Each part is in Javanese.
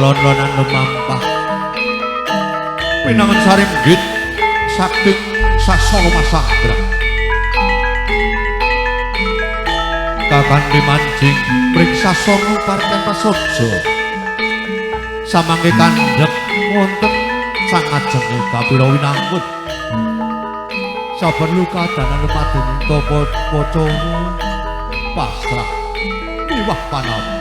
Lon-lonan lumampah pinangan saringgit saking sasana masanggra kakandhe manjing mring sasana parkan prasaja samangke kandhek wonten sangajenge Gapura Winangun saben lukadanan lumadening tapa pacara pasrah miwah panampi.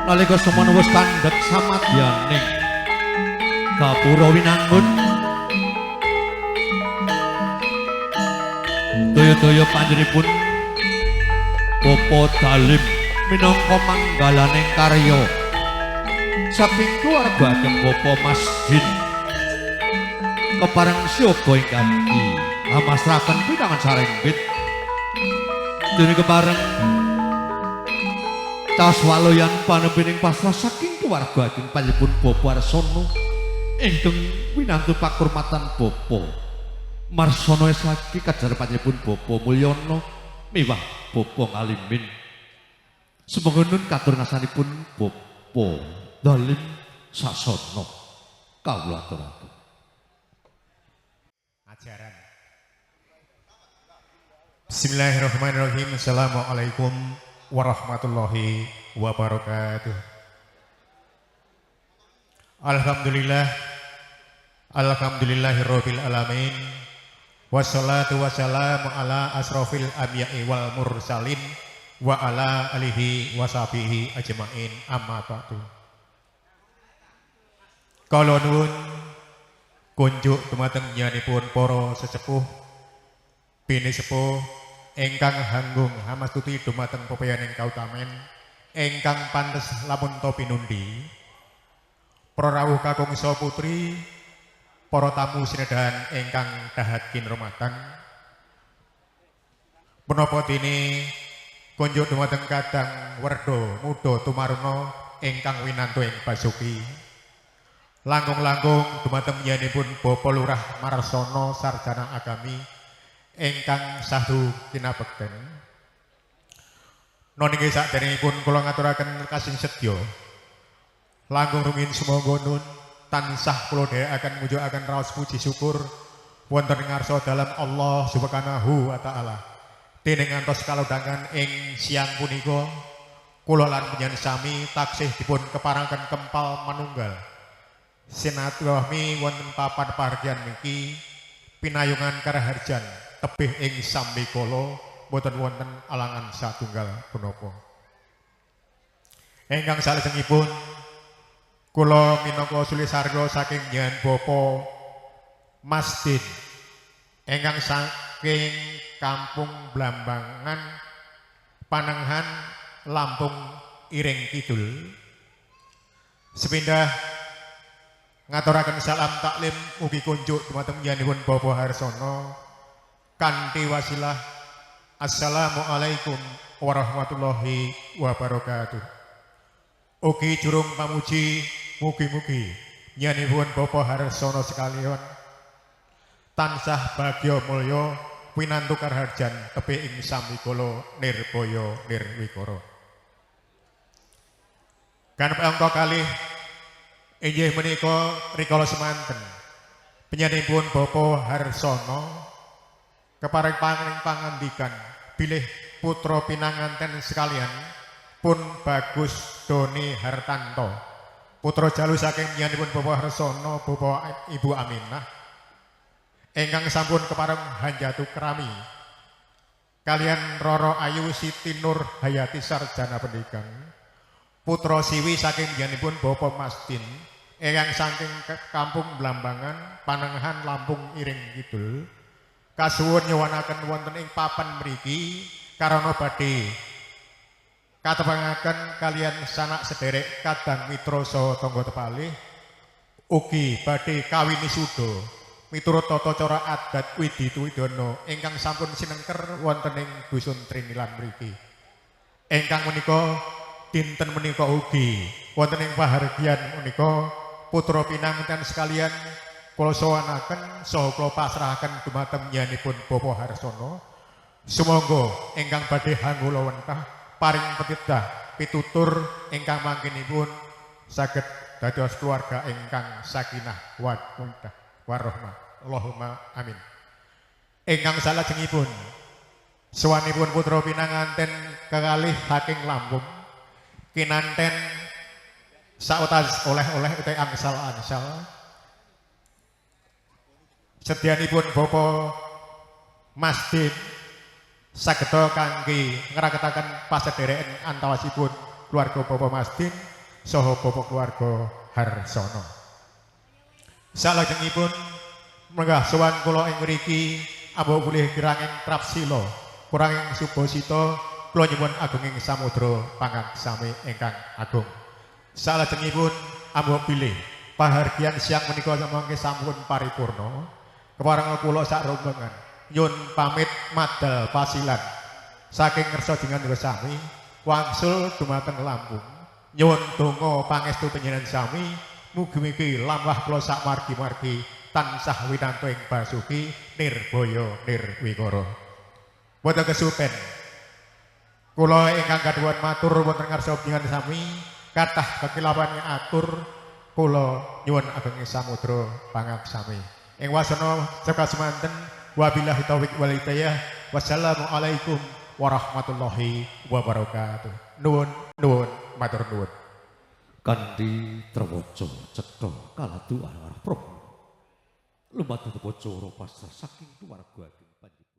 Nalika semono wis kandhek samadyaning Gapura Winangun daya-daya panjenenganipun Bapa Dalim minangka manggalaning karya saking keluarga ageng Bapa Masjid kepareng siaga ingkang amasraken pinangan sarenggit dene kepareng tas waloyan panempining pasrah saking keluarga ageng panjenenganipun Bapa Arsono ingkang winantu pakurmatan Bapa Marsono esaki kajar panjenenganipun Bapa Mulyono miwah Bapa Ngalimin. Sumangga nun katur ngasanipun Bapa Dalim Sasono kawula aturaken. Ajaran. Bismillahirrahmanirrahim. Assalamualaikum warahmatullahi wabarakatuh. Alhamdulillah, alhamdulillahirabbil alamin. Wassalatu wassalamu ala asrofil anbiya'i wal mursalin wa ala alihi washabihi ajmain, amma ba'du. Kula nuwun kunjuk dumateng nyanipun para sesepuh bini sepuh ingkang hanggung hamastuti dumateng pepayaning kautamen ingkang pantes lamun to pinundi. Para rawuh kakung saha putri, para tamu sinedahan ingkang dahat kinurmatan. Menapa dene kunjuk dumateng kadang werda muda tumaruna ingkang winantu ing basuki. Langkung-langkung dumateng nyanipun Bapak Lurah Marsono Sarjana Agami ingkang sahdu kinabekten. Non inggih saderengipun kula ngaturaken kasing sedya. Langkung rumiyin sumangga nun tansah kula dherekaken mujukaken raos puji syukur wonten ing ngarsa dalem Allah Subhanahu wa taala. Dene ngantos kalodhangan ing siang punika kula lan panjenengan sami taksih dipun keparengaken kempal manunggal. Silaturahmi wonten papan pahargyan niki pinayungan karaharjan tebih ing sambikala boten wonten alangan satunggal punapa. Ingkang salajengipun kula minangka sulisarga saking nyen Bapak Masdin ingkang saking Kampung Blambangan Panenghan Lampung Iring Kidul. Sepindah ngaturaken salam taklim mugi kunjuk dumateng nyanipun Bapak Harsono kanthi wasilah assalamualaikum warahmatullahi wabarakatuh. Ugi jurung pamuji mugi-mugi nyanipun Bapak Harsono sekalian tansah bagya mulya winantu karaharjan tebih ing samikala nirbaya nirwikara. Ganep angka kalih inggih menika rikala semanten panjenenganipun Bapak Harsono kepareng pangandikan bilih putra pinanganten sekalian pun Bagus Doni Hartanto putra jalu saking panjenenganipun Bapak Harsono Bapak Ibu Aminah ingkang sampun kepareng hanjatu kerami kalian Roro Ayu Siti Nur Hayati Sarjana Pendidikan putra siwi saking panjenenganipun Bapak Masdin ingkang saking Kampung Blambangan Panengahan Lampung Iring Kidul kasuwun nyuwunaken wonten ing papan mriki karana badhe katepangaken kalian sanak sederek kadang mitra saha tangga tepalih ugi badhe kawinisuda miturut tata cara adat widi tuwidana ingkang sampun sinengker wonten ing dusun Trinilan mriki. Ingkang menika dinten menika ugi wonten ing pahargyan menika putra pinanganten sekalian kula sowanaken saha kula pasrahaken dumateng nyanipun Bapak Harsono. Sumangga ingkang badhe hanggula wentah paring petitah pitutur ingkang mangkinipun saged dados keluarga ingkang sakinah mawaddah warahmah. Allahumma amin. Ingkang salajengipun sowanipun putra pinanganten kekalih saking Lampung kinanten sautas oleh-oleh utawi angsal-angsal sedyanipun Bapak Masdin sageta kangge ngraketaken pasedereken antawisipun keluarga Bapak Masdin saha Bapak keluarga Harsono. Salajengipun menggah sowan kula ing mriki ambo bulih kiranging trapsila kuranging subasita kula nyuwun agunging samudra pangaksami ingkang agung. Salajengipun ambo pilih pahargyan siang menika samangke sampun paripurna. Kepareng kula sak rombongan nyun pamit madal pasilan saking ngersa jenengan sami wangsul dumateng Lampung. Nyuwun donga pangestu panjenengan sami mugi-mugi lampah kula sak margi-margi tansah winantu ing basuki nirbaya nirwikara. Boten kesupen kula ingkang kaduwen matur wonten ngarsa panjenengan sami kathah kekilapan atur kula nyuwun agunging samudra pangaksami. Ing wasana cekap semanten wabillahi taufik wal hidayah. Wassalamualaikum warahmatullahi wabarakatuh. Nuwun nuwun matur nuwun. Kanthi trewaca cetha kaladu arah prabha. Lumados cara pasrah saking keluarga.